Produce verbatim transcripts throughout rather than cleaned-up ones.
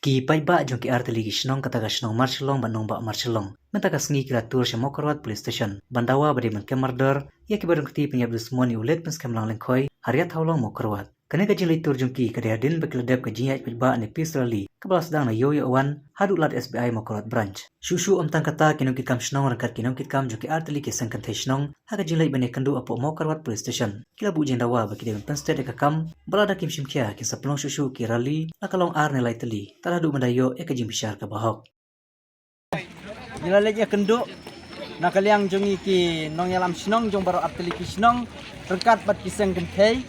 Ki paidbah jong ki artylli ki shnong kata ka shnong Marshillong bad Nongbah Marshillong mynta ka sngi ki la tur sha Mawkyrwat Police Station ban dawa ba dei ban kem mardor ïa kiba don kti pynïap dusmon ïa u leit pynskhem lang lyngkhoi ha Riat Hawlong Mawkyrwat. Kane ka jingleit tur jong ki ka dei hadien ba ki la dep ka jingïaid paidbah ne peace rally kaba la sdang na Ïew Ïoh Wan haduh lad S B I Mawkyrwat Branch. Shuh shuh ym tang kata, ki nongkitkam shnong ryngkat ki nongkitkam jong ki artylli ki seng kynthei shnong ha ka jingleit ban ïakynduh hapoh Mawkyrwat Police Station ki la buh jingdawa ba ki dei ban pynstet ïa ka kam, ba lada kim shim khia kin sa pynlong shuh shuh ki rally la ka long ar ne lai tylli, tad haduh ban da ïoh ïa ka jingbishar kaba hok. Ngi la leit ïakynduh na ka liang jong ngi ki nongïalam shnong jong baroh artylli ki shnong ryngkat bad ki seng kynthei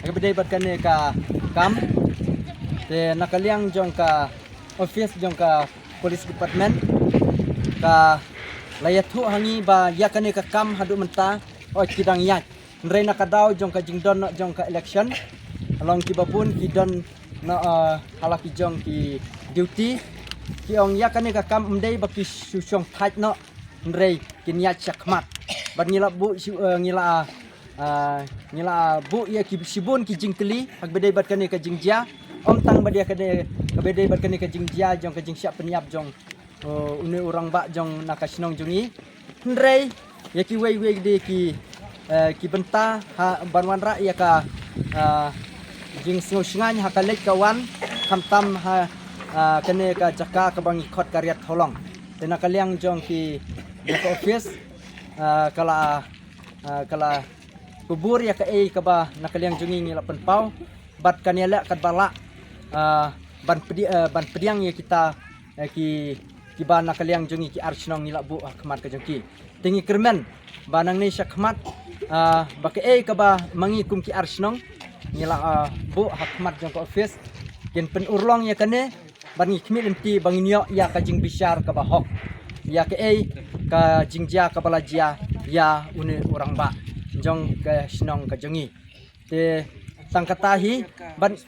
ha kaba dei bad kane ka kam. Te na ka liang jong ka office jong ka police department ka la ïathuh ha ngi ba ïa kane ka kam haduh mynta, oh, ki dang ïaid. Hynrei na ka daw jong ka jingdon noh jong ka election, halong kiba bun ki don noh, eh, ha la ki jong ki duty. Ki ong ïa kane ka kam ym dei ba ki shu shong thait noh, hynrei kin ïaid shakhmat. Bad ngi la buh shu, eh, ngi la, eh, ngi la buh ïa ki shibun ki jingkylli ha kaba dei bad kane ka jingjia. Ym tang bad ïa kane, kaba dei bad kane ka jingjia jong ka jingshah pynïap jong, eh, une u rangbah jong na ka shnong jong ngi. Hynrei ïa kiwei wei de ki, eh, ki bynta ha ban wanrah ïa ka, eh, jingsngew shngaiñ ha ka leit ka wan, khamtam ha, eh, kane ka jaka kaba ngi khot ka Riat Hawlong. Te na ka liang jong ki, jong ka office, eh, ka la, eh, ka la kubur ïa kaei kaba na ka liang jong ngi ngi la pynpaw bad kan ïaleh katba lah, eh, ban pdi-, eh, ban pdiang ïa kita, eh, ki, kiba na ka liang jong ngi ki ar shnong ngi la buh ha khmat ka jong ki. Te ngi kyrmen ba nangne shakhmat, ah, ba kaei kaba ma ngi kum ki ar shnong ngi la, ah, buh ha khmat jong ka office kin pynurlong ïa kane bad ngi khmih lynti ba ngin ïoh ïa ka jingbishar kaba hok ïa kaei ka jingjia kaba la jia ïa une u rangbah jong ka shnong ka jong ngi. Te tang kata hi bad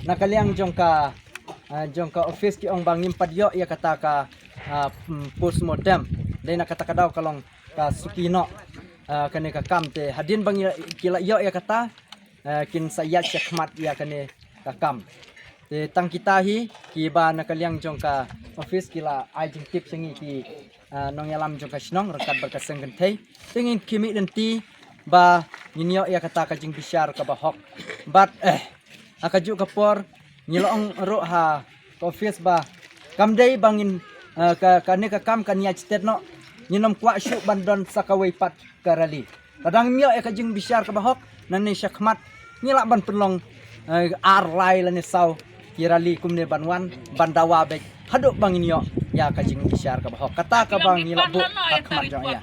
na ka liang jong ka, ah, jong ka office ki ong ba ngim pat ïoh ïa kata ka, ah, mm, postmortem. Dei na kata ka daw ka long ka suki noh, ah, kane ka kam. Te hadien ba ngi la, ki la ïoh ïa kata, ah, kin sa ïaid shakhmat ïa kane ka kam. Te tang kita hi kiba na ka liang jong ka office ki la ai jingtip sha ngi ki, ah, nongïalam jong ka shnong ryngkat bad ka seng kynthei. Te ngin khmih lynti ba ngin ïoh ïa kata ka jingbishar kaba hok. Bad, eh, ha kajuh ka por ngi la ong ruh ha ka office ba kam dei ba ngin, eh, ka, kane ka kam kan ïaid stet noh. Ngin ym kwah shuh ban don sa kawei pat ka rally. Lada ngim ïoh ïa ka jingbishar kaba hok nangne shakhmat ngi lah ban pynlong, eh, ar lai lane saw ki rally kumne ban wan ban dawa beit haduh ba ngin ïoh ïa ka jingbishar kaba hok. Kata kaba ngi la buh ha khmat jong ïa.